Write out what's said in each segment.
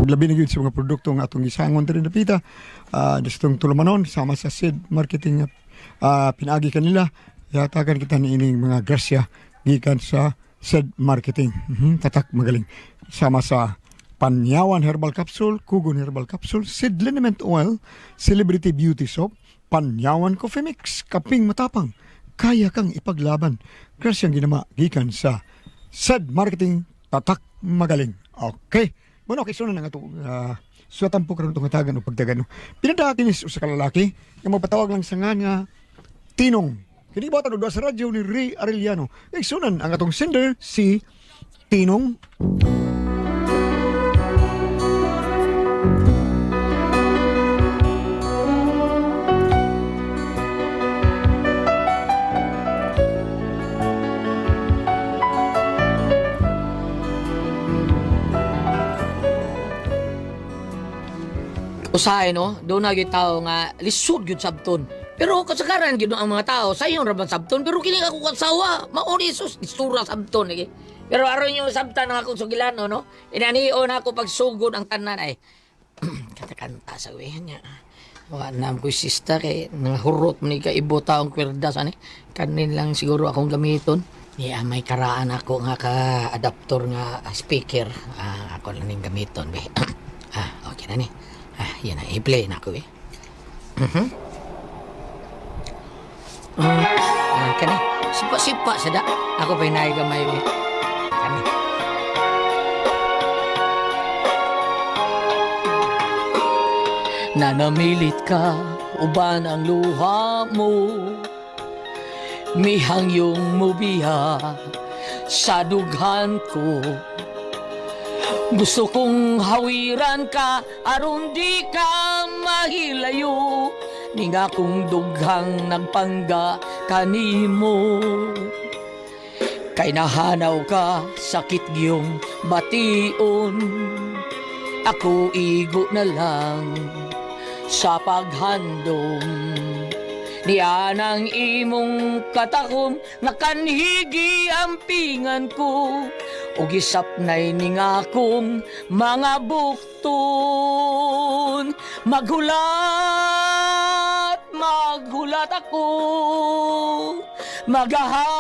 Ug labi na gyud sa mga produkto nga atong gisangon diri napita distong tulumanon sama sa Seed Marketing pinaagi kanila yatagan kita niining mga grasya gikan sa Seed Marketing. Tatak magaling sama sa Panyawan Herbal Capsule, Kugon Herbal Capsule, Seed Liniment Oil, Celebrity Beauty Soap, Panyawan Coffee Mix, Kaping Matapang, kaya kang ipaglaban. Grasyang ginama gikan sa Seed Marketing, tatak magaling. Okay. Bueno, okay, sunod na nga ito. Suwatan po karon itong hatagan o pagdagan. No? Pinadaatin is usa ka lalaki nga magpatawag lang sa nga nga Tinong. Kini ba tanong sa radyo ni Ray Arellano. Igsunan ang atong sender si Tinong. Usahay no, doon na gyud tao nga lisod gyud sabton. Pero kasagaran gyud ang mga tao sayon ra man sabton pero kini ako kasawa, mauni sus istura sabton eh. Pero aron yung sabtan ang akong sugilano no, inanion ako pagsugod ang tanan ay katakanta sa uwihan niya. Wa na ko sista kay nangahurot man ni kaibo taong kwerda sa ni. Kanin lang siguro akong gamiton. Niya may karaan ako nga ka adapter nga speaker. Ah, ako lang ning gamiton be. Okay na ni. Ah, yan na i-play na ako eh. Mhm. Kani. Sipa-sipa sa da. Ako pa hinay gamay be. Kani. Nanamilit ka, uban ang luha mo. Mihangyong mubiya sa dughan ko. Gusto kong hawiran ka aron di ka mahilayo. Ning akong dughang nagpangga kanimo. Kay nahanaw ka, sakit giyong bation. Ako igo na lang sa paghandom. Niyan ang imong katahom nga kanhigi ang pingan ko. Ug isapnay ning akong mga bukton. Maghulat, maghulat ako. Magahandom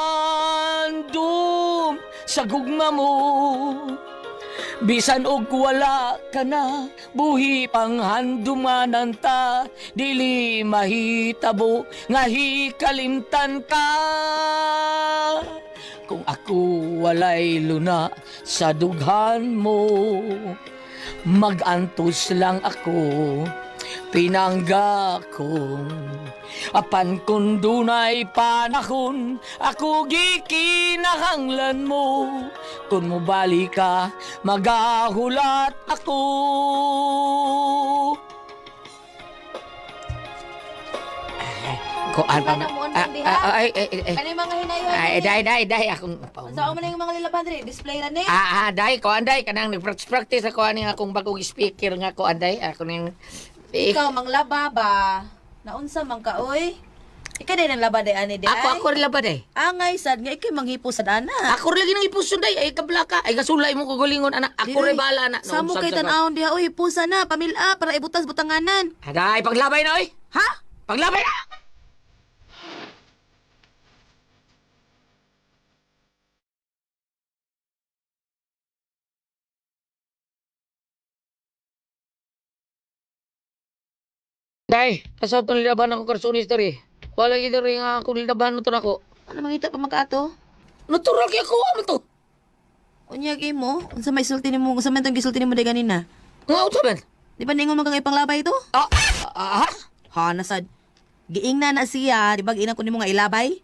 sa gugma mo. Bisan og wala ka na, buhi pang handumanan ta, dili mahitabo nga hikalimtan ka. Kung ako walay luna sa dughan mo, magantos lang ako, pinangga kong. Apan kung dunay panahon, ako gikinahanglan mo. Kung mobalik ka, magahulat ako. Kuan pa na. Ano mo, diha? Ay, ay, ay, ay. Ano yung mga hinayon? Ay, day, day, day. Akong Sa man yung mga lilaban diri, display ra ni. Day, kuan day. Kanang nag-practice ako ani akong bagong speaker nga kuan day. Ako ning eh, Ikaw manglaba ba? Naunsa man ka oy? Ikaw day nang laba day ani di ako ay? ako rin laba day. Angay sad nga ikay manghipo sad ana. Ako rin lagi nang ipuson day. Ay kablaka. Ay kasulay mo kagalingon anak. Ako rin bala na. Samo kay tan-awon diha oy, hipusa na, pamilya para ibutas butanganan. Aday, paglabay na oy. Ha? Paglabay na. Day, kasabot ng lilaban ako karsunis diri. Wala gid diri nga akong lilaban to nako. Ano mangita pa magkaato? Natural kay ako ano to. Unya imo, unsa may sulti nimo, unsa man tong gisulti nimo day ganina? Nga unsa man? Di ba ningon man kang ipanglabay to? Ah, ah, ah. Ha na sad. Giingna na siya, di ba giingna ko nimo nga ilabay?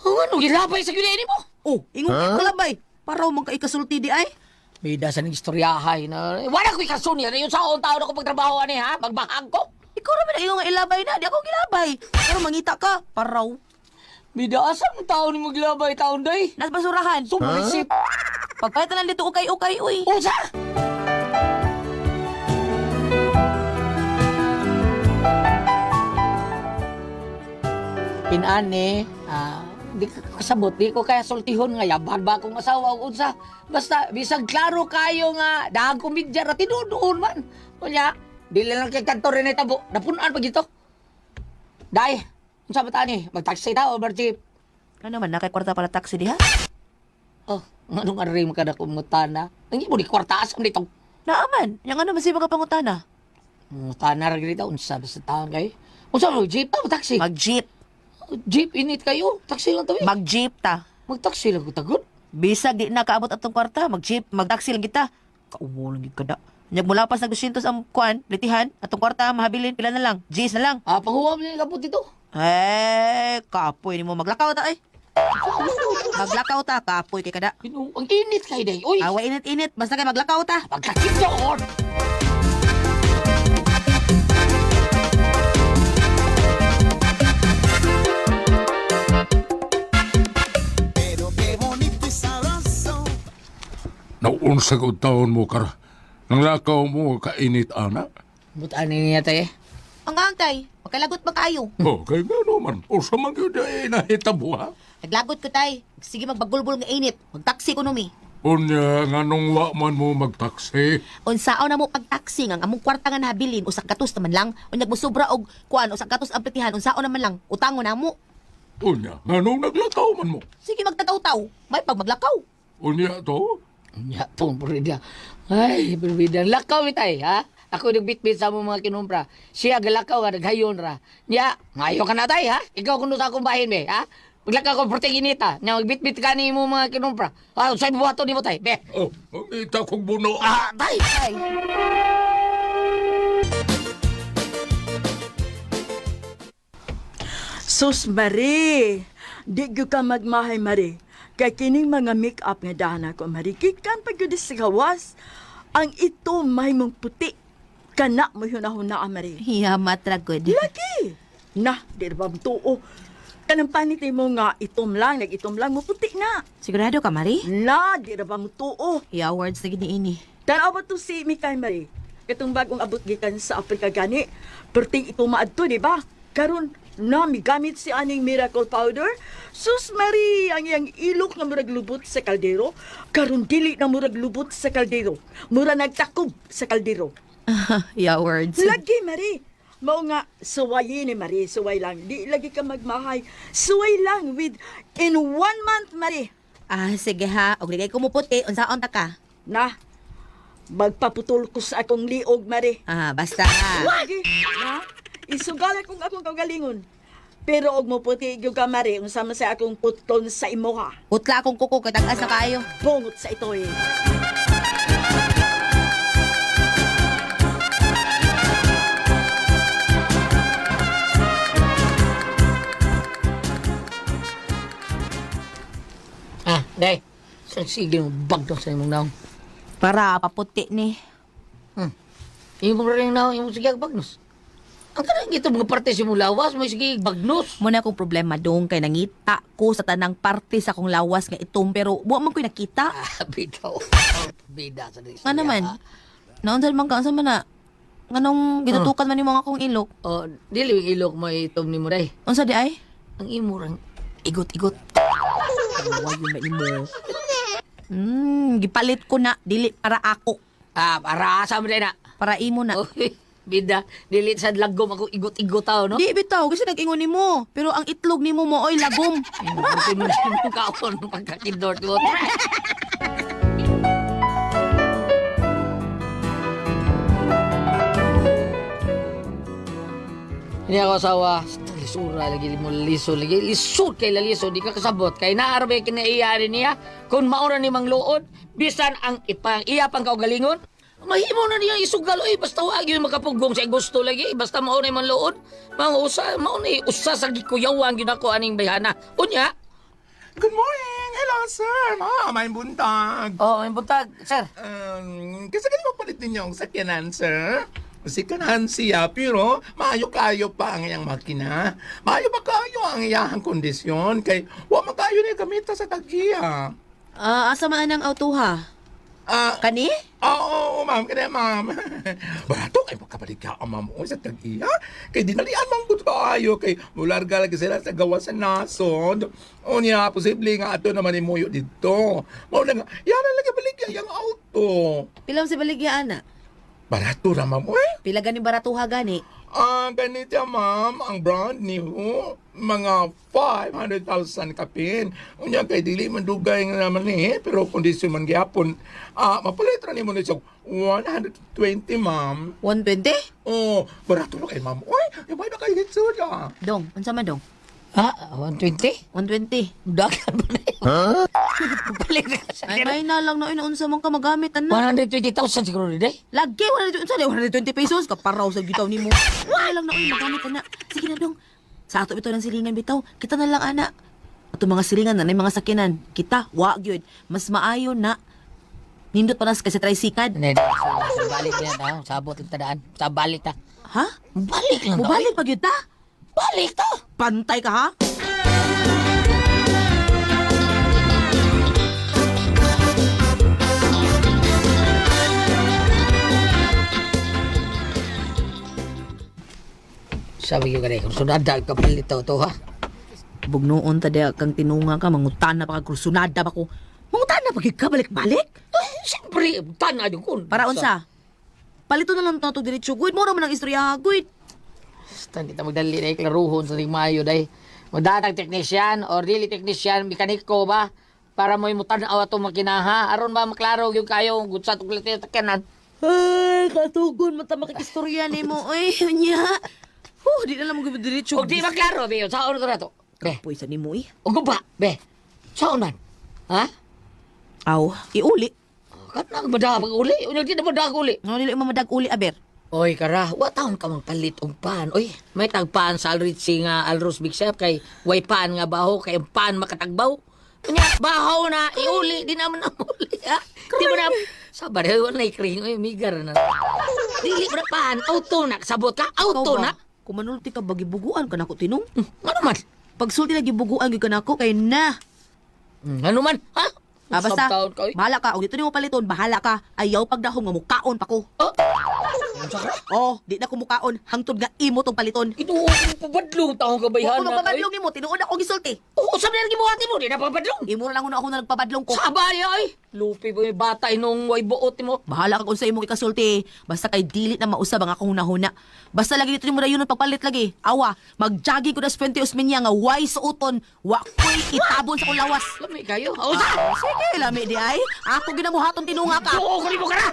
Ang ano gilabay sa gyud nimo? Oh, ingon huh? kalabay. Para man ka ikasulti di ay. Bida sa ning istoryahay na. Wala ko'y kasun yan. Yung saon taon ako pagtrabaho ani ha. Magbahag ko. Ikaw ra man ang ingon nga ilabay na, di ako gilabay. Pero mangita ka, paraw. Bida asa ang taon ni maglabay taon day. Nas basurahan. Sumisip. Pagpalit na lang dito ukay-ukay uy. Unsa? Pinani, Di ka kasabot, di ko kaya sultihon nga yaban ba akong asawa o unsa. Basta bisag klaro kayo nga dahag komedya ra tinuod man. Unya, dili lang kay kanto rin tabo. Napunan pag ito. Day, unsa ba tani? Magtaxi ta o jeep? Ano man, nakay kwarta para taxi diha? Oh, nganong ari mo kada kumutana? Ang imo di kwarta asam dito. Naaman, yang ano masibag ka pangutana? Mutana ra gid unsa ba sa taon kay? Unsa mo jeep ta o taxi? Mag-jeep. Jeep init kayo. Taxi lang tabi. Mag-jeep ta. Magtaxi lang ko tagod. Bisag di na kaabot atong kwarta, mag-jeep, mag-taxi lang kita. Kauwo lang gid kada. Nyag mula pa sa 200 ang kuan, litihan, atong kwarta mahabilin pila na lang. G's na lang. Ah, panghuwam niya kapot dito. Eh, kapoy nimo maglakaw ta ay. Maglakaw ta, kapoy kay kada. Ginoo, ang init kay day. Uy, Awa init-init, basta kay maglakaw ta. pagkakit doon. Naunsa ko taon mo kar. Nang lakaw mo kainit ana. Butaan niya tayo. Ang antay, magkalagot ba kayo? Oh, kay gano man. Usa man gyud ay nahitabo ha. Naglagot ko tay. Sige magbagulbol nga init. Magtaksi ko numi. Unya nganong wa man mo magtaksi. Unsaon na mo pagtaksi nga ang among kwarta nga nahabilin usa ka gatos naman lang. Unyag mosobra og kuan usa ka gatos ang plitihan unsaon naman lang. Utango na mo. Unya nganong naglakaw man mo. Sige magtataw-taw. May pag maglakaw. Unya to. Nya, tong purida. Ay, purida. Lakaw mi tay, ha? Ako nagbitbit sa among mga kinumpra. Siya galakaw nga naghayon ra. Nya, ngayo ka na tay, ha? Ikaw kuno sa akong bahin be, ha? Maglakaw ko perting inita. Nya magbitbit ka ni mo mga kinumpra. Ah, unsay buhaton nimo tay? Be. Oh, mangita kong buno. Ah, tay. Ay. Sus Marie, di gyud ka magmahay Marie. Kay kining mga make-up nga dana ko Marie, gikan pa gyud sa gawas. Ang ito may mong puti. Kana mo hunahuna Marie. Hiyamat ra gud. Lagi. Na, di ba tuo. Kanang panit mo nga itom lang, nag-itom lang mo puti na. Sigurado ka, Marie? Na, di ra ba mo tuo. Ya words na gid niini. Tanaw ba to si Mikay Marie? Katong bagong abot gikan sa Afrika gani. Perting ito maadto, di ba? Karon na migamit si aning miracle powder. Sus Marie, ang iyang ilok nga murag lubot sa kaldero. Karon dili na murag lubot sa kaldero. Mura nagtakob sa kaldero. Ya words. Lagi Marie. Mao nga suwayin ni Marie, suway lang. Di lagi ka magmahay. Suway lang with in one month Marie. Ah, sige ha. Og ligay ko mo puti, unsaon ta ka? Na magpaputol ko sa akong liog Marie. Ah, basta ha. Lagi, ha? Isugal akong akong kaugalingon. Pero og mo puti gyud ka mari unsa man sa akong puton sa imuha. Putla akong kuko kay tag-as na kaayo. Bungot sa ito eh. Ah, day. Sa sige mo bagdong sa imong naong. Para paputi ni. Imo rin naong imong sige bagnos. Ang kanang ito mga parte sa imong lawas, mo sige bagnos. Mo na akong problema dong kay nangita ko sa tanang parte sa akong lawas nga itom pero wa man ko'y nakita. Ah, bitaw. Bida sa Nga naman. Naunsa man ka unsa man na nganong gitutukan man nimo ang akong ilok? Oh, dili yung ilok mo itom ni mo day. Unsa di ay? Ang imo rang igot-igot. Wayo man nimo. Gipalit ko na dili para ako, Ah, para asa mo day na. para imo na. Oy, bida, dili sa lagom ako igot-igot tao, no? Di bitaw kasi nag-ingon nimo, pero ang itlog nimo mo oy lagom. Buti mo sa imong kaon pagkakindort mo. Hindi ako asawa, lisura lagi mo liso lagi lisod kay laliso di ka kasabot kay naarbe kinaiya niya kung maura ni mang luod bisan ang ipang iya pang kaugalingon mahimo na niya isugal oy basta wa gyud makapugong sa gusto lagi basta mao na imong luod mga usa mao ni usa sa gikuyawan gyud ako aning bayhana unya. Good morning! Hello, sir! Ah, may buntag. Oh, may buntag, sir. Kasi ganun palit ninyo ang sakyanan, sir. Sikanan siya, pero maayo kayo pa ang iyang makina. Maayo pa kayo ang iyang kondisyon. Kay, wa makayo niya gamita sa tag-iya. Ah, asa man ang auto ha? Ah, Kani? Oo, ma'am, kaya ma'am. Barato kay pagkabaligya ang ma'am o sa tag-iya. Kay dinalian ma'am ko kaayo kay mularga lagi sila sa gawa sa nasod. O niya, posible nga ato naman imuyo dito. Mao na nga, yan na lagi baligya yung auto. Pila man si baligya ana? Barato ra ma'am, oy. Pila gani baratuha gani? Ah, ganito ma'am, ang brand new, mga 500,000 kapin. Unya kay dili man dugay nga naman eh, pero kondisyon man gyapon. Ah, mapalit ra nimo ni siya 120 ma'am. 120? Oh, barato ra kay ma'am. Oy, ibay na kay hitsud ah. Dong, unsa man dong? Ha? 120? 120. Dagan ba na yun? Huh? Balik na ka sa Ay, may na lang na unsa man ka magamit ana. 120,000 siguro rin eh. Lagi 120 unsa 120 pesos kaparaw sa gitaw nimo. Wala lang na oy magamit ana. Sige na dong. Sa ato bitaw ng silingan bitaw. Kita na lang ana. Ato mga silingan na mga sakinan. Kita wa gyud. Mas maayo na nindot pa nas kasi tricycad. Hindi, sa balik na ta. Sabot yung tadaan. Sa balik ta. Ha? Balik lang ta. Mubalik pa gyud ta. Balik ta. Pantay ka ha? Sabi ko kanina, kung sunada ka palito to ha. Bugnoon ta diha kang tinunga ka mangutana pa ka kursunada pa ko. Mangutana pa gyud ka balik-balik. Eh, siyempre, tana yung kun. Para unsa? Palito na lang to diretso. Good mo naman ang istorya, good. Basta kita magdali na iklaruhon sa ting mayo day. Magdatag technician or dili technician, mekaniko ba? Para mo imutanaw ato makinaha. Aron ba maklaro yung kayo kung sa itong takyanan. Ay, katugon mata makikistorya nimo. Ay, nya. Huh, di na lang mo diretso. Kung di maklaro, be, saan to na to? Be, Poy sa nimo eh. o ba, be, saan man? Ha? Aw, iuli. Kat na ba pag uli? Unya di na ba uli? Ano nila madag uli aber? Oy, kara, wa taon ka magpalit og pan. Oy, may tagpan sa Alritsi nga Alros Big Chef kay way pan nga baho kay ang pan makatagbaw. Unya, baho na iuli di naman na uli. Ha? Di ba na sabar wala na ikring oy migar na. Dili ba na pan auto na sabot ka auto Ikaw ba? na. Kung manulti ka bagibuguan ka nako tinong. Ano man? Pagsulti na gibuguan gyud ka nako kay na. Ano man? Ha? Ah, basta, Sabtaon ka, oy. bahala ka. Og dito nimo paliton, bahala ka. Ayaw pagdahom nga mukaon pa ko. Oh. Unsa ka? Oh, di na ko mukaon. Hangtod nga imo tong paliton. Ito pabadlong taong kabayhan Kung magpabadlong nimo, tinuod ako gisulti. Oo, sabi na gibuhat mo, di na pabadlong. Imo na lang una ako na nagpabadlong ko. Sabay ay. Lupi ba yung bata inong way buot mo? Bahala ka kung sa imong ikasulti. Basta kay dili na mausab ang akong hunahuna. Basta lagi dito nimo dayon ang pagpalit lagi. Awa, magjogging ko na sa Fuente Osmeña nga way suoton, wa ko'y itabon sa akong lawas. Lami kayo. Oh, sa! Ah, sige, lami di ay. Ako ginabuhaton tinunga ka. Oo, kunin mo ka na!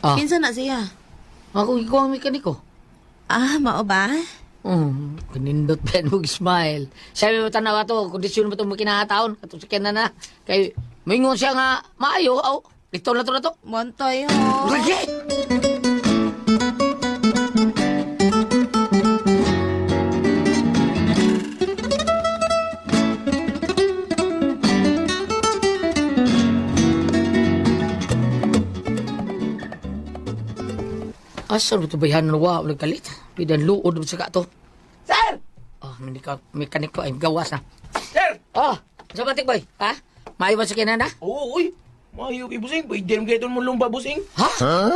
Ah, Kinsa na siya? ako ikaw ang mekaniko. Ah, mao ba? Kanindot ba mo smile. Sabi mo tanawa to, kondisyon mo itong makinahataon. Katong sakyan na na. Kay, mingon siya nga, maayo, aw, ito na to na to. Montay ho. Lagi! Asa ba ito bayan na wa nagkalit? Bidan luod sa ka to. Sir! Ah, mekaniko ay gawas na. Sir! Ah, sa batik boy, ha? Maayo ba sa kinana? Oo, uy. Mayo kay busing. Pwede rin kayo mo lumba, busing. Ha?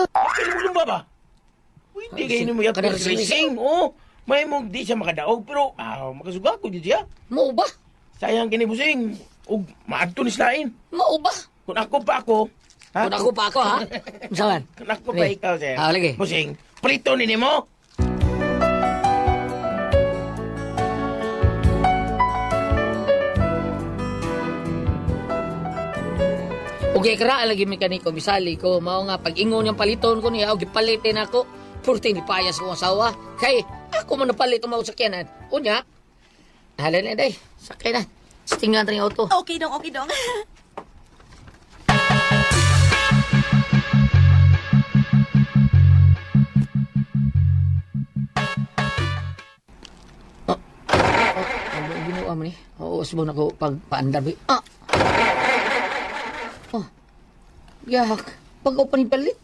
Pwede mo lumba ba? Pwede kayo mo Kanang yato racing. Oo. May mo di siya makadaog, pero makasuga ko di siya. Mao ba? Sayang kini busing. Ug maadto ni slain. Mao ba? Kung ako pa ako, ha? Kung ako pa ako, ha? Unsa man? Kung ako pa Sige. ikaw, sir. Ah, lagi. Busing, prito ni nimo. Okay, kara lagi mekaniko misali ko mao nga pag ingon niyang paliton ko niya og gipalitin ako. Purti ni payas ko ang asawa. Kay ako man napalit ang mao sakyanan. Unya. Halin na day. Sakay na. Tingnan rin auto. Okay dong, okay dong. Ano ang ginawa mo ni? Oo, subong na ko pag paandar. Ba? Ah! Oh. Yak. Pag open palit.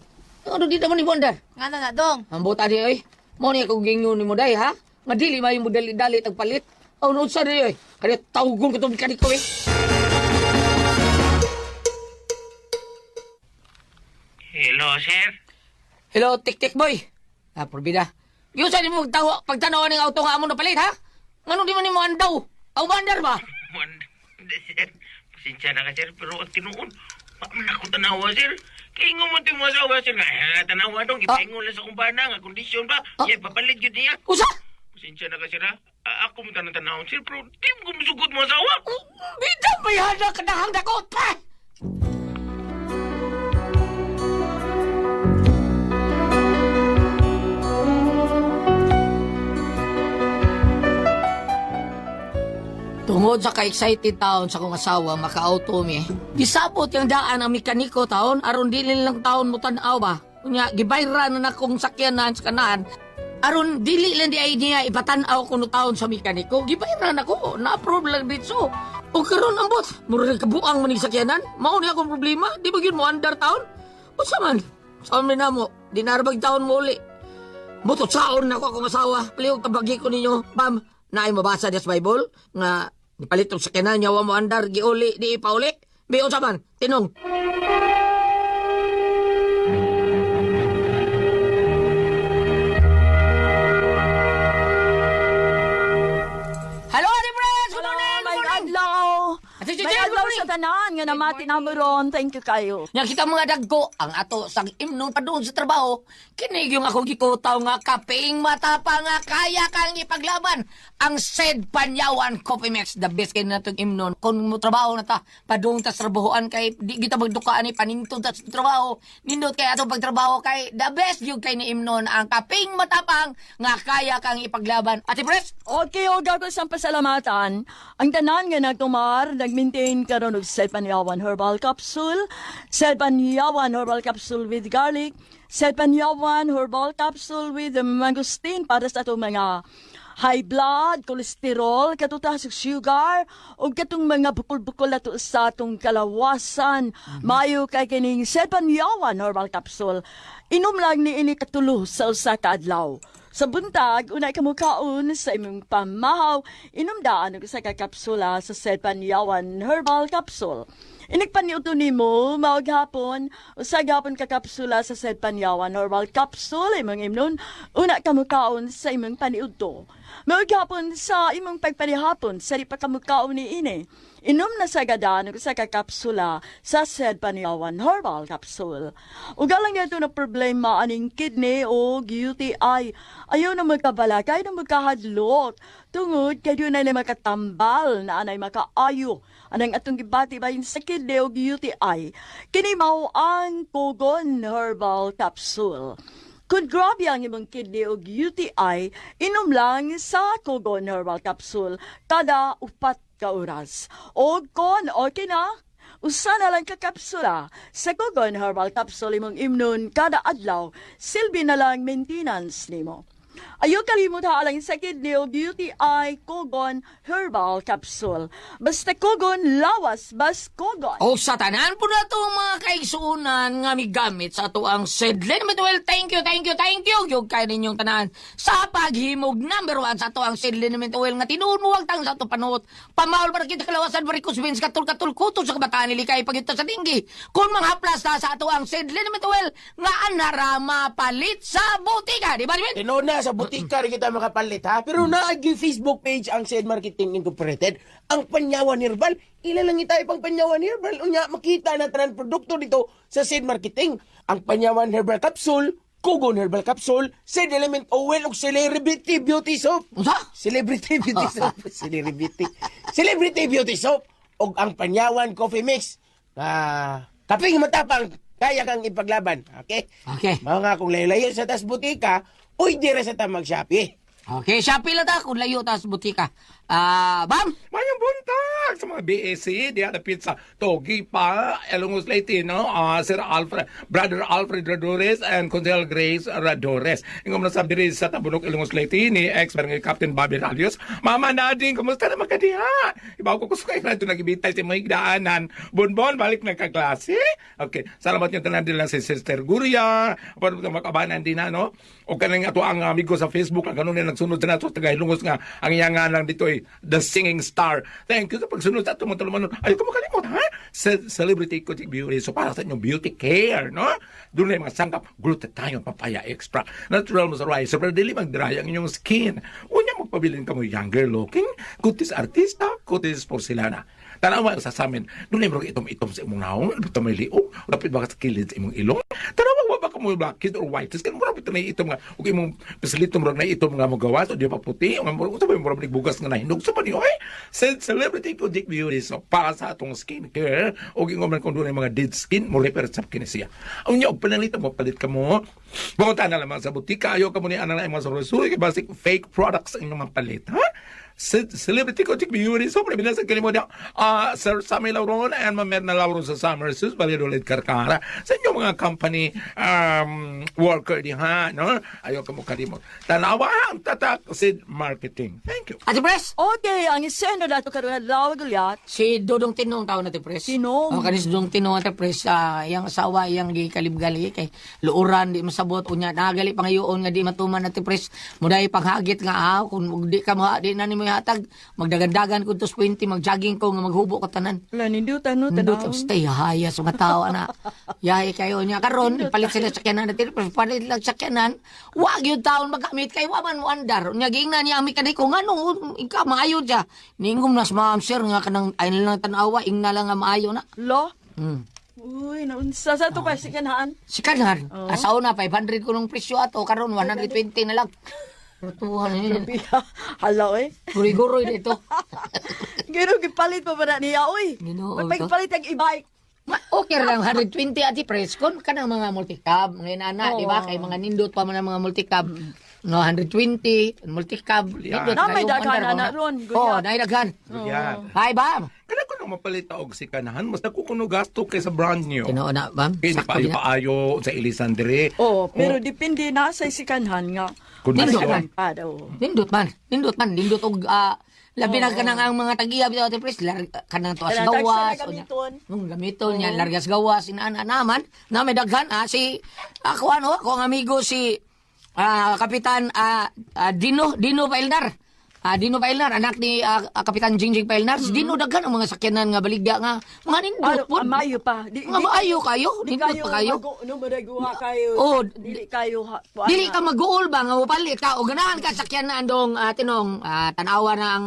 Ano di naman ni Bondar? Nga na na dong. Ang buta di oy. Mo ni akong gingon nimo day ha. Nga dili maayo mo dali-dali tagpalit. Aw no sa di oy. Kaya tawgon ko tong kaniko eh. Hello, sir. Hello, tik-tik boy. Ah, porbida. Yung sa nimo pagtawa, pagtanaw ning auto nga amo na palit ha? Ngano di man nimo andaw? Aw bandar ba? Hindi, sir. Pasensya na ka, sir. Pero ang tinuon, pa man ako tanawa, sir. Kaya nga mo ito yung asawa, sir. Nga, tanawa dong. Ipaingon lang sa kumbana, nga kondisyon ba? Ah. Yeah, papalit yun niya. Usa? Pasensya na ka, sir, ha? Ah, ako mo tanong tanawon, sir. Pero di mo kumusugot mo asawa. Bida may hada kadahang dako pa. Tungod sa ka-excited taon sa kong asawa maka-auto mi. Gisabot yung daan ang mekaniko taon aron dili lang taon mo tan-aw ba. Unya gibayra na nakong sakyanan sa kanaan. Aron dili lang di ay niya ipatan-aw kuno taon sa mekaniko. Gibayra na ko, na-approve lang dito. O karon ambot, murag kabuang man ning sakyanan. Mao ni akong problema, di ba gyud mo andar taon? Unsa man? Sa amin na mo, dinarbag taon mo uli. Buto saon na ko akong asawa. Palihog tabagi ko ninyo. Bam, naay mabasa diya sa Bible nga nipalit og sakyanan niya wa mo andar giuli di ipauli. Bi unsa man? Tinong. Hello, Ate Friends! Good morning! Good May morning! adlaw. Ate Chichi, May good adlaw morning! sa tanan nga namati na mo ron. Thank you kayo. Nya kita mga dagko, ang ato sang imnon pa doon sa trabaho, kinig yung ako gikutaw nga kaping matapa nga kaya kang ipaglaban. Ang said Panyawan Coffee Mix, the best kay natong imnon. Kung mo trabaho na ta, padung ta sa trabahoan kay di kita magdukaan ni paningtod ta sa trabaho. Nindot kay atong pagtrabaho kay the best yung kay ni imnon ang kaping matapang nga kaya kang ipaglaban. Ate Pres, Okay, o gagawin sa pasalamatan. Ang tanan nga nagtumar, nag-maintain karon og Selpanyawan Herbal Capsule, Selpanyawan Herbal Capsule with garlic, Selpanyawan Herbal Capsule with mangosteen para sa atong mga high blood, cholesterol, katong sugar, o katong mga bukol-bukol na to sa atong kalawasan. Maayo kay kining Selpanyawan Herbal Capsule. Inom lang ni ini katulo sa usa ka adlaw. Sa buntag, unay ka mukaon sa imong pamahaw, inom daan og usa ka kapsula sa Selpanyawan Herbal Capsule. Inigpaniuto nimo maog hapon, usa gapon ka kapsula sa Selpanyawan Herbal Capsule imong imnon, una ka mukaon sa imong paniudto. Maog hapon sa imong pagpanihapon, sa di pa ka mukaon ni ini. Inom na sa gadaan og usa ka kapsula sa Selpanyawan Herbal Capsule. Ugalang ito na problema aning kidney o UTI. Ayaw na magkabalakay na magkahadlok. Tungod kay doon na makatambal na anay makaayo. Anang atong gibati bahin sa kidney o UTI. Kini mao ang Kogon Herbal Capsule. Kung grabe ang imong kidney o UTI, inom lang sa Kogon Herbal Capsule kada 4 ka oras. O kon okay na, usa na lang ka kapsula sa Kogon Herbal Capsule imong imnon kada adlaw, silbi na lang maintenance nimo. Ayaw kalimot alang sa kidney o UTI Kogon Herbal Capsule. Basta Kogon, lawas, bas Kogon. O sa tanan po na ito mga kaigsuunan nga migamit sa ato ang Sedlen Mituel. Thank you, thank you, thank you. Yung kay ninyong tanan sa paghimog number 1 sa ato ang Sedlen Mituel nga tinuon mo wag tang sa ato panuot. Pamaol para kita kalawasan varicose veins katul-katul kuto sa kabataan nilikay pagyuta sa dinggi. Kung mga haplas na sa ato ang Sedlen Mituel nga anara mapalit sa butika. Di ba, Edwin? Tinuon na, sa butika rin kita makapalit, ha? Pero naag yung Facebook page ang Said Marketing Incorporated, ang Panyawan Herbal. Ila lang itayo pang Panyawan Herbal. Unya, makita na tanan produkto dito sa Said Marketing. Ang Panyawan Herbal Capsule, Kugon Herbal Capsule, Said Element Oil, ug Celebrity Beauty Soap. Unsa? Celebrity Beauty Soap. Celebrity. Celebrity Beauty Soap. Og ang Panyawan Coffee Mix. Ah, kaping matapang, kaya kang ipaglaban. Okay? Okay. Mga kung layo-layo sa tas butika, uy, di ra sa ta mag-Shopee. Okay, Shopee lang ta kung layo ta sa butika. Ah, bam! Mayong buntag! Tatak sa mga BAC diha dapit sa Togipa, Ilongos Leyte, no? Sir Alfred, Brother Alfred Radores and Consel Grace Radores. Ingom na sab diri sa Tabunok, Ilongos Leyte ni ex barangay Captain Bobby Radios. Mama Nadine, kumusta naman ka diha? Ibaw ko kusa kay radyo nagibitay sa mga higdaanan. Bonbon, balik na kaklase. Okay, salamat niyo tanan din lang si Sister Guria. Para makabanan din na, no? O kanang ato ang amigo sa Facebook, ang kanunay nagsunod sa nato taga Hilongos nga ang iya nga lang dito ay The Singing Star. Thank you sa pagsunod sa ato mga tulumanon. Ay, ko makalimot, ha? Celebrity Coaching Beauty. So, para sa inyong beauty care, no? Doon na yung mga sangkap, glutathione, papaya extra, natural moisturizer, pero dili mag-dry ang inyong skin. Unya, magpabilin ka mo younger looking, kutis artista, kutis porcelana. Tanawa sa samin, doon na yung itom-itom sa imong naong, ito may liog, lapit ba ka sa kilid sa imong ilong? Tanawa wa ba ka mo blackhead or whiteheads? Kaya murag ito na itom nga, ug imong pisilito murag na itom nga magawas, o di pa puti, o nga murag, unsa ba yung murag bugas nga nahinog sa pa niyo, ay? Celebrity Kojic Beauty, so para sa atong skincare, ug ingon man kung doon yung mga dead skin, mo repair sa kini siya. Unya, og panalito mo, palit ka mo, bumunta na lamang sa butika, ayaw ka mo ni anang mga suri-suri, kay basic fake products ang inyong palit, ha? Celebrity Kojic Beauty, so binasag kanimo na Sir Sammy Lauron and Ma'am Merna Lauron sa Summer Sus, Valladolid, Karkara. Sa inyong mga company worker diha, no? Ayaw ka mo kalimot. Tanawa ang tatak Sid Marketing. Thank you. Ate Pres, Okay, ang isena dato karon adlaw Gulyat. Si Dodong Tinong tao na Ate Pres. Tinong. Oh, kanis Dodong Tinong Ate Pres, iyang asawa iyang gikalibgali kay luuran di masabot unya nagali pangayoon nga di matuman Ate Pres. Muday panghagit nga kung di ka mo di na nimo ihatag magdagandagan kun tos 20 magjogging ko nga maghubo ko tanan. Wala nindutan no Nindot tanaw. stay haya sa mga tao ana. Yahi kayo niya karon palit sila sakyanan Ate Pres, palit lang sakyanan. Wa gyud taon magamit kay wa man mo andar. Unya giingnan niya ang mekaniko ngano ika maayo siya. Ningom nas ma'am sir nga kanang ay lang tan-awa ingna lang nga maayo na. Lo. Uy, naunsa sa to pa si kanhaan. Si Kanhan, asaw na 500 ko nung presyo ato karon 120 na lang. Tuhan yun. Hala oy. Guri-guroy dito. Gino gipalit pa ba na niya oy? Ginoo, May to. palit ang e-bike. Okay lang 120 ati pres kon kanang mga multicab ngayon ana di ba kay mga nindot pa man ang mga multicab. No 120 multicab. Nindot Na, may kayo, daghan andar ana ko na. ron, Oh, Gulyat. nay daghan. Yan. Hi bam. Kada ko nang mapalit og si kanahan, mas dako kuno gasto kaysa brand new. Tinuo na bam. Kaya Sakto paayo gina. paayo sa ilisan dire. Oh, pero depende na sa sikanhan nga. Kondisyon. Nindot man. Pa daw. Nindot man. Nindot man. Nindot og labi na kanang ang mga tagiya bitaw ati pres kanang tuas Kanang tagsa gawas. na gamiton. Nung gamiton niya largas gawas inaana naman na may daghan si ako ano ako ang amigo si Kapitan Dino Dino Pailnar. Dino Pailnar anak ni Kapitan Jingjing Pailnar. Si Dino daghan ang mga sakyanan nga baligya nga mga nindot Ano, pud. maayo pa. Di, Mga maayo kayo, Di nindot kayo pa kayo. mago, no, maraguha kayo. Oh, dili kayo ha, kuan Dili na. ka mag-uol ba nga mopalit ka o ganahan ka sakyanan dong tinong tan-awa na ang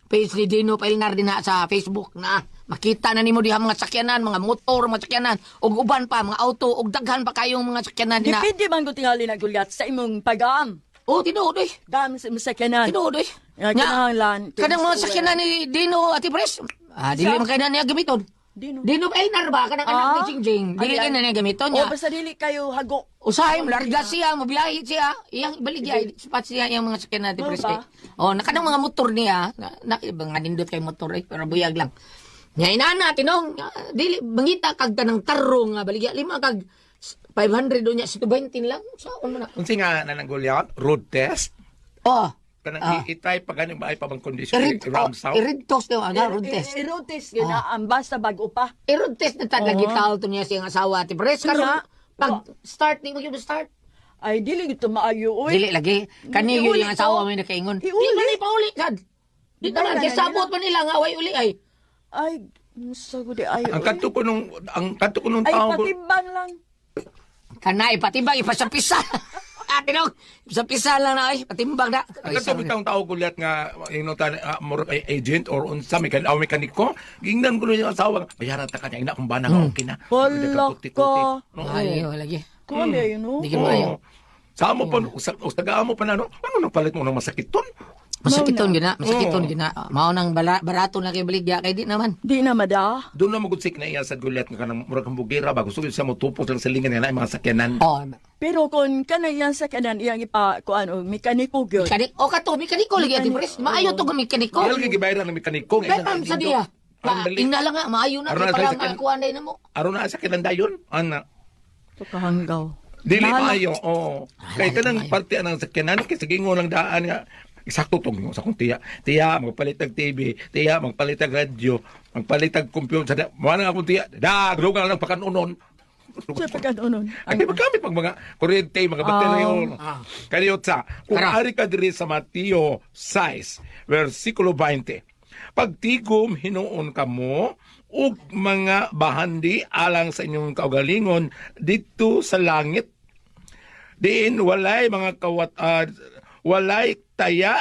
page ni Dino Pailnar din na sa Facebook na makita na nimo diha mga sakyanan, mga motor, mga sakyanan ug uban pa mga auto ug daghan pa kayong mga sakyanan dinha. Depende man ko tingali na Gulyat sa imong pag-aam. Oh, tinuod oy. Dam sa imong sakyanan. Tinuod oy. Ya, kinahanglan. Kanang mga sakyanan ni Dino Ate Pres. Dili man kay na niya gamiton. Dino. Dino Pailnar ba kanang anak ni Jingjing? Dili Ay, kay ay. na niya gamiton Oh, niya. basta dili kayo hago. Usahay, larga siya, mabiyahe siya. Iyang baligya, ispat siya iyang mga sakyan natin, Mao pres. ba? Oh, nakanang mga motor niya, na, mga nindot kay motor eh, pero buyag lang. Nya inana tinong dili mangita kag kanang tarong nga baligya lima kag 500 do niya 120 lang saon man na. Unsa nga nanang Gulyat? Road test? Oh. Kanang i-try pa ganing ba ay pa bang kondisyon I-red i-ram south? I-red toast daw ana road test. I-road test yun na, ang basta bago pa. I-road test na tad lagi tao to niya siyang asawa ti pres karon Nga. pag start ni mo start. Ay, dili gito maayo, oy. Dili lagi. Kani yun Iuli yung asawa to. mo yung nakaingon. Iuli. Di man ipauli sad. Di Di naman na kay nila. sabot man nila nga way uli ay. Ay, musa ko di ay, Ang oy. kanto ko nung ang kanto ko nung Ay, tao patimbang lang. Kanay patimbang ipasapisa. Ate no, ipasapisa lang na ay patimbang na. Ang kanto bitang tao Gulyat nga ingnon ta murag ay agent or unsa mekaniko. Gingnan ko yung asawa. Bayaran ta kanya ina kung bana nga okay na. Wala ka. No. Ay, wala lagi. Kuha mm. yun, no? Di ka maayo. Oo. Sa mo pa, sa mo pa na, no? Ano nang palit mo ng masakit ton? Masakiton gina, masakiton gina. Mao nang barato na kay baligya kay di naman. Di na mada. Doon na magudsik na iya sa Gulyat nga kanang murag kang bugera ba gusto siya mo tupos lang sa lingan nga na yung mga sakyanan. Oh, Pero kung kanang yan sa kanan, iyang ipa, kuan, o, mekaniko gyud. mekaniko o kato mekaniko lagi ati pres. Maayo to ga mekaniko. Kaya lagi gibayaran ng mekaniko. Kaya sa diya. Aron dali. Ingna lang nga, maayo na Aron kay na para sa sakyan. makuha na mo. Aron na sa kinandayon. Ana. Ito kahanggaw. Dili Bahala. maayo. Oo. Kay kanang parte anang sakyanan kay sige lang daan nga sakto tong sa akong tiya. Tiya magpalit og TV, tiya magpalit og radyo, magpalit og computer. Mo na akong tiya. Da, druga lang pakanunon. Sa pagkanunon. Ay, di magamit pag mga kuryente, mga bateryo. Ah. Kaniyot sa, kung Tara. ari ka diri sa Mateo 6, versikulo 20. Pagtigom hinuon kamo ug mga bahandi alang sa inyong kaugalingon didto sa langit. Diin walay mga kawat walay taya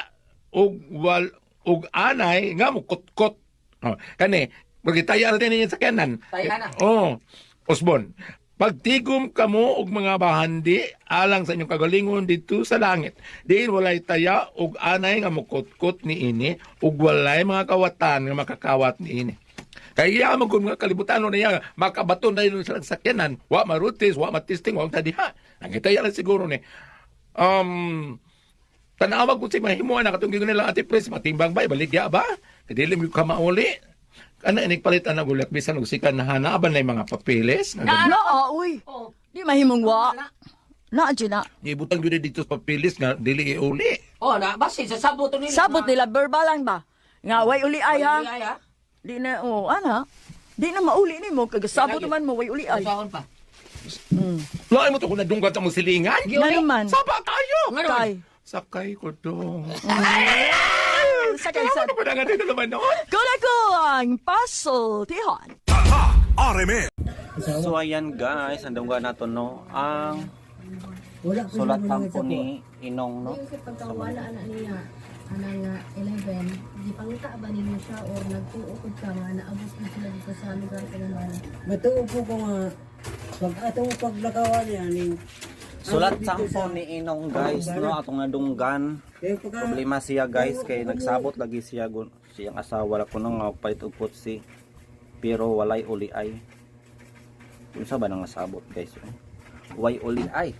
ug wal ug anay nga mukutkot. Oh, kani magitaya ra din sa sakyanan. Taya na. Oh, Osbon. Pagtigom kamo og mga bahandi alang sa inyong kagalingon didto sa langit. Diin walay taya ug anay nga mukutkot niini ug walay mga kawatan nga makakawat niini. Kaya mo kung mga kalibutan na niya makabaton na yun sa sakyanan, wa marutis, wa matisting, wa tadiha. Ang itaya lang siguro ni. Um, tanawag ko si mahimuan na katong gigon nila ate pres matimbang ba ibaligya ba? Dili mo ka mauli. Ana inig palit ana gulak bisan og sikan na hanaban na yung mga papeles. Nga Na, ah, uy. Oh. Di mahimong wa. Na, dyan na. Ibutang gyud dito sa papeles nga dili iuli. Oh, na basi sa sabot to nila. Sabot nila, verbal lang ba? Nga, way uli ay ha. Ay, ha. Di na, oh, ana. Di na mauli ni mo. Kagasabot naman mo, way uli ay. Usaon pa. Lain mo to kung nadunggan sa mong silingan. Nga naman. Saba tayo. Nga naman. Kay. Sakay ko dong. Sakay sa... Ano ba na nga dito naman noon? Kuna ko ang pasultihan. RMN. So ayan guys, ang dungga nato no ang sulat tampo ni Inong no. Kasi pagkawala na niya, ana nga 11, gipangita ba ninyo siya or nagtuo pud ka nga naabot na sila dito sa lugar sa Lumbanan? Matuo po ko nga pag atong paglakawan niya ning Sulat tampo ni Inong guys no atong nadunggan. kay pagka Problema siya guys kay nagsabot lagi siya gun siyang asawa ra kuno nga palit og kotse pero walay uli ay. Unsa ba nang nasabot guys? Eh? Way uli ay.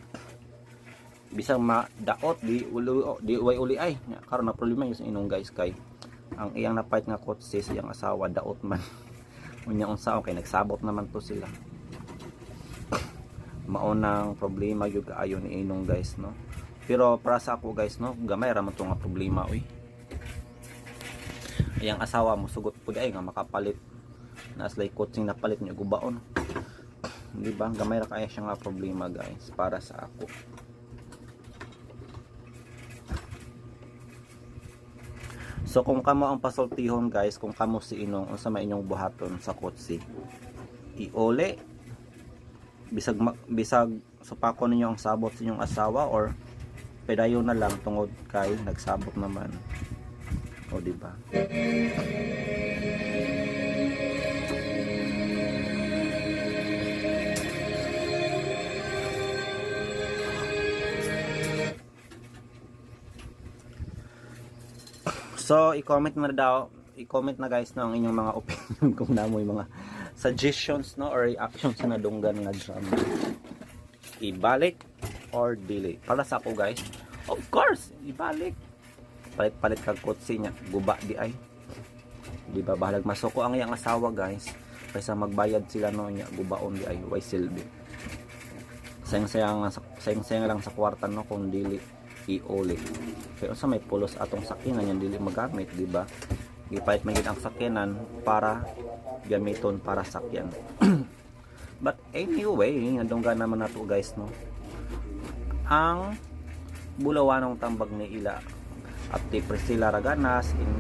Bisang madaot di uli di way uli ay. Nya, karon na problema yun sa Inong guys kay ang iyang napalit nga kotse sa iyang asawa daot man. Unya unsa kay nagsabot naman to sila. Maunang problema gyud kaayo ni Inong guys no. Pero para sa ako guys no, gamay ra man to nga problema uy. Iyang asawa mo sugot pud ay nga makapalit. Nas like kotseng napalit niya gubaon. Di ba? Gamay ra kaya siya nga problema guys para sa ako. So kung kamo ang pasultihon guys, kung kamo si Inong unsa may inyong buhaton sa kotse? Iole bisag bisag supako ninyo ang sabot sa inyong asawa or pedayon na lang tungod kay nagsabot naman. O di ba? So, i-comment na daw, i-comment na guys no ang inyong mga opinion kung namoy mga suggestions no or reactions sa nadunggan nga drama. Ibalik or dili. Para sa ako guys, of course, ibalik. Palit-palit kag kotse niya, guba di ay. Di ba bahalag masuko ang iyang asawa guys kaysa magbayad sila no niya gubaon di ay way silbi. Sayang-sayang sayang-sayang lang sa kwarta no kung dili iuli. Pero sa may pulos atong sakyanan yan dili magamit, di ba? Gipalit man gid ang sakyanan para gamiton para sakyan. But anyway, nadunggan naman nato guys no. Ang bulawanong tambag ni Ila at ti Priscilla Raganas in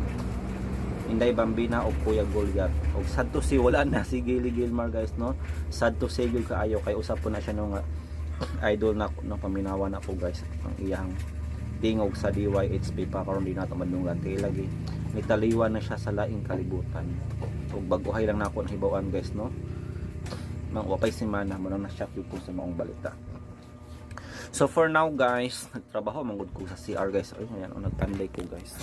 Inday Bambina o Kuya Goliath. Og sad to see wala na si Gilly Gilmar guys no. Sad to say gyud kaayo kay usap po na siya no nga idol na no paminawa na ko guys ang iyang tingog sa DYHP pa karon di nato madunggan kay lagi nitaliwan na siya sa laing kalibutan. Ug bag-ohay lang nako nahibaw-an guys no. Mang wapay semana mo nang na-shock yun ko sa maong balita. So for now guys, nagtrabaho man gud ko sa CR guys. Ay, ayan, oh, nagtanday ko guys.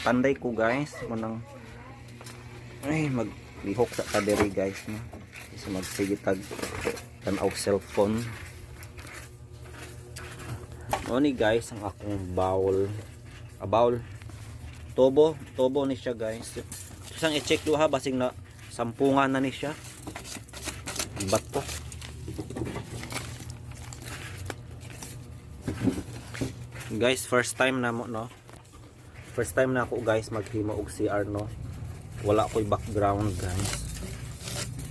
Tanday ko guys, munang ay maglihok sa kadiri guys no. Isa magsige tag tan-aw cellphone. Mo ni guys ang akong bowl. A bowl. Tubo, tubo ni siya guys. Isang i-check duha basing na sampungan na ni siya. Bato. Guys, first time na mo no. First time na ako guys maghimo og CR no. Wala ko'y background guys.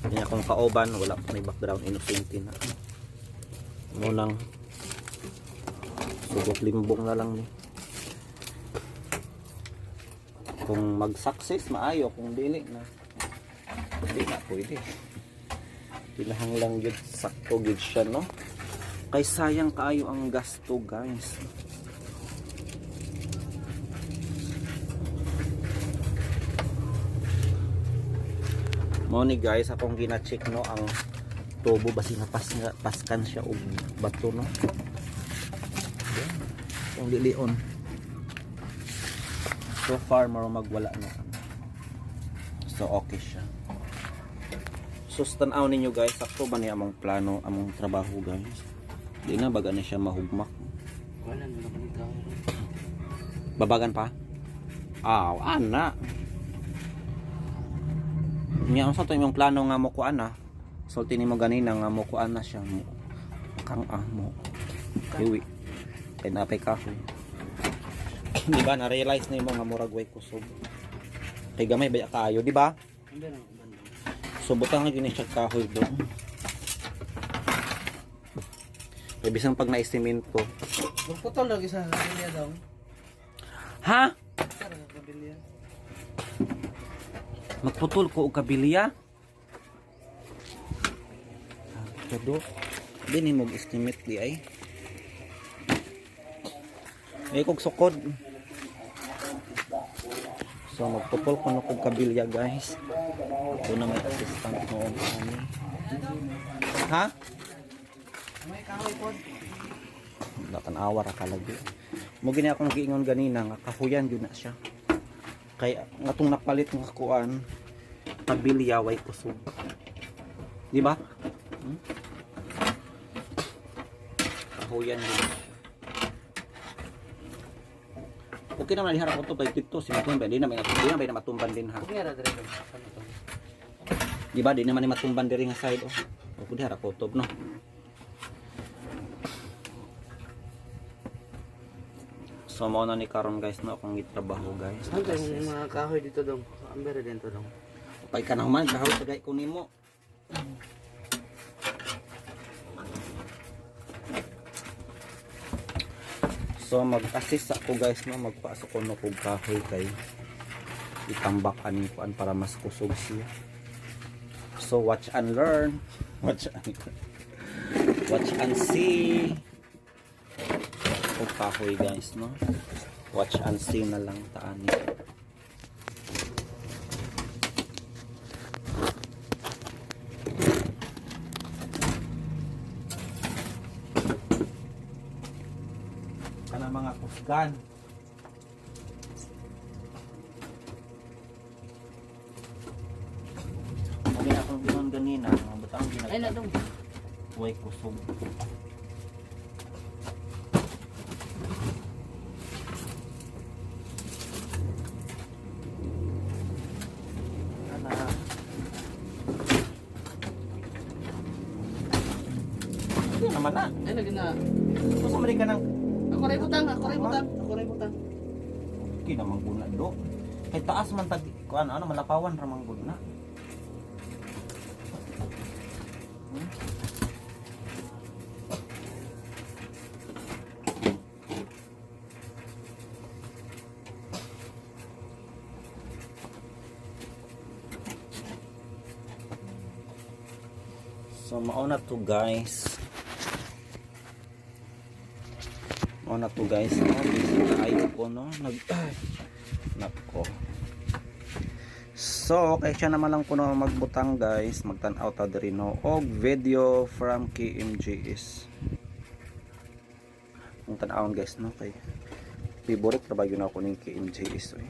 Kanya akong kauban, wala ko may background, innocente na. Munang sugot limbong na lang ni. Kung mag-success maayo, kung dili na di na pwede. Kinahanglan gyud sakto gyud siya no. Kay sayang kaayo ang gasto guys. Mao ni guys, akong gina-check no ang tubo basi napas paskan siya og bato no. Ang lilion. So far maro magwala na. So okay siya. So tan-aw ninyo guys, sakto ba ni among plano, among trabaho guys? Di na baga na siya mahugmak. Wala na lang kami. Babagan pa? Aw, ana. Nya unsa to imong plano nga mo kuan na? Sulti nimo ganina nga mo kuan na siya mo. Kang ah mo. Iwi. Kay napay kahoy. Di ba na-realize nimo nga murag way kusog. Kay gamay ba kaayo, di ba? So butang na gini siya kahoy do. Kay bisan pag na-estimate. Magputol lagi sa kabilya daw. Ha? Sa kabilya. Magputol ko og kabilya. Kado, di ni mo estimate di ay. Ay kog sukod. So magputol ko na kog kabilya guys. Ako na may assistant noon ani. Ha? May kahoy pod. Tan-awa ra ka lagi. Mo gini akong giingon ganina nga kahuyan gyud na siya. Kay ngatong napalit nga kuan kabilya way kusog. Di ba? Hmm? Kahuyan gyud na siya. Okay naman lihara ko to kay dito si matumban di na may di na may matumban din ha. Okay ra dire dong. Ano to? Di ba di naman ni matumban diri nga side oh. O dihara ko to no. So mao na ni karon guys no akong gitrabaho guys. Ano yung mga kahoy dito dong? Ambere din to dong. Pay ka na human kahoy tagay ko nimo. So mag-assist ako guys no, magpasok ko no kog kahoy kay itambak aning kuan para mas kusog siya. So watch and learn. Watch and watch and see. Og kahoy guys no. Watch and see na lang taani. Kana mga kusgan. Kami akong ginon ganina, mga butang ginag. Ay na dong. Way kusog. Ana. Ano naman na? Ay na gina. Kung sa ka ng Ako ray butang, ako ray butang, ako ray butang. Okay naman guna do. Kay taas man tag kuan ano malapawan ra man gud na. So mao na to guys. Mao na to guys. No, busy kaayo ko no. Nag ay, nako. So, kay siya naman lang kuno magbutang guys, magtan-aw ta diri no og video from KMJS. Ang tan-awon guys no kay favorite ra ba yun ako ning KMJS oy.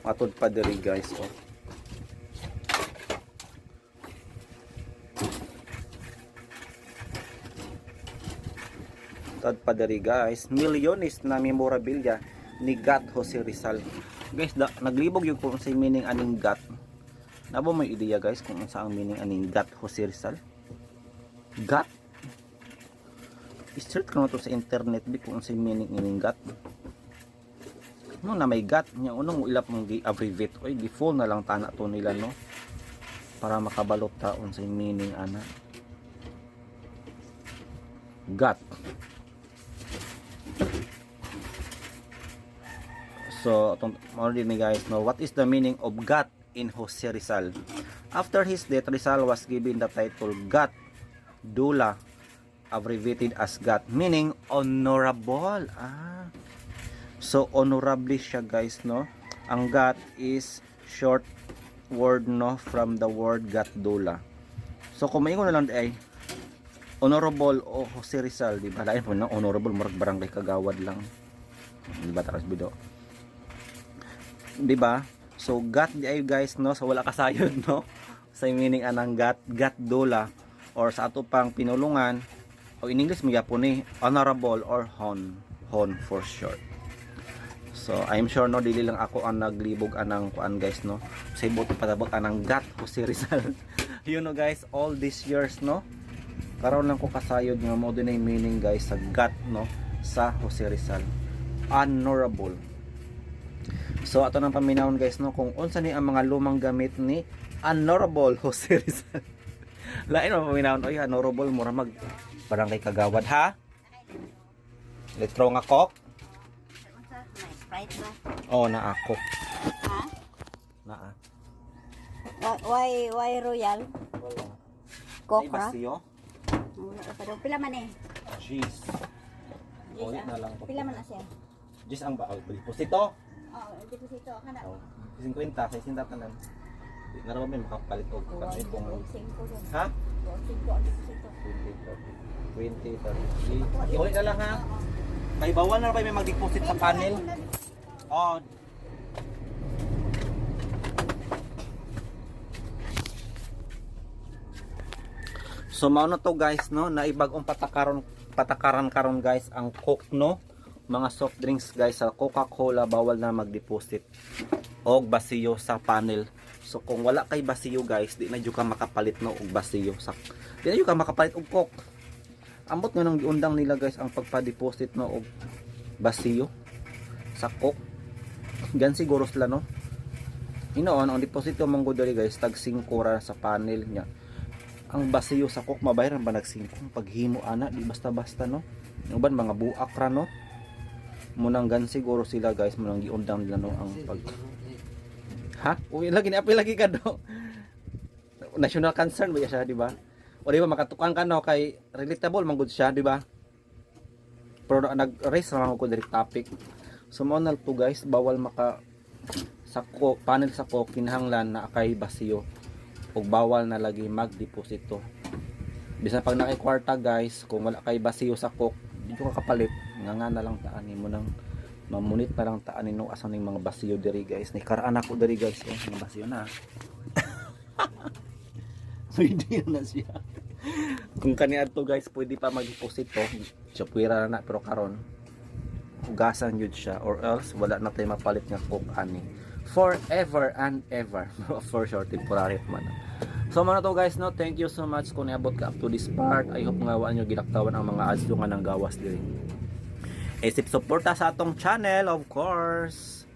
Matod pa diri guys oh. Tad pa diri guys, milyones na memorabilia. Ni Gat Jose Rizal. Guys, da, naglibog yung kung sa meaning aning Gat. Nabo may ideya, guys, kung unsa ang meaning aning Gat Jose Rizal? Gat? I-search ko na to sa internet bi kung unsa meaning ining Gat. No na may Gat nya unong ila pong gi-abbreviate oy, gi-full na lang tana to nila, no, para makabalot ta unsay meaning ana. Gat. So, itong mao din ni, guys, no, what is the meaning of Gat in Jose Rizal? After his death, Rizal was given the title Gat Dula, abbreviated as Gat, meaning honorable. Ah. So, honorable siya, guys, no? Ang Gat is short word, no, from the word Gatdula. So, kung maingon na lang ay honorable o Jose Rizal, di ba? Lain po no, honorable murag barangay kagawad lang. Di ba taras bido? Di ba? So gat di ay, guys, no, so wala kasayod, no. Sa meaning anang gat, Gatdula or sa ato pang pinulungan o in English mo yapon ni honorable or hon, hon for short. So I'm sure, no, dili lang ako ang naglibog anang kuan, guys, no. Sa ibot patabot anang Gat Jose Rizal. Guys, all these years, no. Karon lang ko kasayod nga mo din ay meaning, guys, sa Gat, no, sa Jose Rizal. Honorable. So ato nang paminawon, guys, no, kung unsa ni ang mga lumang gamit ni Honorable Jose Rizal. Lain mo paminawon oy, honorable mura mag barangay kagawad ha. Litro nga Coke. Sprite ba? Oh, naa ako. Ha? Naa. Why Royal? Wala. Coke Ay, ra? basiyo. Wala pa daw. Pila man eh? Cheese. Ulit na lang. Pila man na siya? Cheese ang baal. Deposito. Oo, deposito kana. Oh, 50, 60 tanan. Di na raw may makapalit og kanay kung 5 Ha? 5 ang deposito. 20, 30. Iulit na lang ha. Kay bawal na ba may mag-deposit sa panel? Oh. So mao na to, guys, no, naibag-ong patakaron patakaran karon, guys, ang Coke, no. Mga soft drinks, guys, sa Coca-Cola bawal na mag-deposit og basiyo sa panel. So kung wala kay basiyo, guys, di na jud ka makapalit, no, og basiyo sa di na jud ka makapalit og Coke. Ambot nga nang giundang nila, guys, ang pagpa-deposit, no, og basiyo sa Coke. Gan siguro sila, no. Inoon ang deposito mong diri, guys, tag 5 ra sa panel niya. Ang basiyo sa Coke mabayaran ba nag 5 paghimo ana, di basta-basta, no. Yung uban mga buak ra, no. Munang gan siguro sila, guys, munang giundang nila, no, ang pag. Ha? Uy, lagi ni apil lagi ka do. National concern ba siya, di ba? O di ba makatukang ka, no, kay relatable man gud siya, di ba? Pero nag-raise ra man ko direct topic. So mao na to, guys, bawal maka sa ko, panel sa ko kinahanglan na kay basiyo ug bawal na lagi magdeposito. Bisan pag nakay kwarta, guys, kung wala kay basiyo sa Coke, di ko kapalit. Nga nga na lang taan nimo nang mamunit na lang taan nino asa ning mga basiyo diri, guys. Ni karaan ako diri, guys, oh, mga basiyo na. Pwede na siya. Kung kaniadto, guys, pwede pa magdeposito. Siya puwira na na pero karon hugasan yun siya or else wala na tayo mapalit nga Coke ani forever and ever. For sure temporary man. So mao na to, guys, no, thank you so much kung niabot ka up to this part. I hope nga wa nyo gilaktawan ang mga ads nga nang gawas diri. Isip suporta sa atong channel, of course.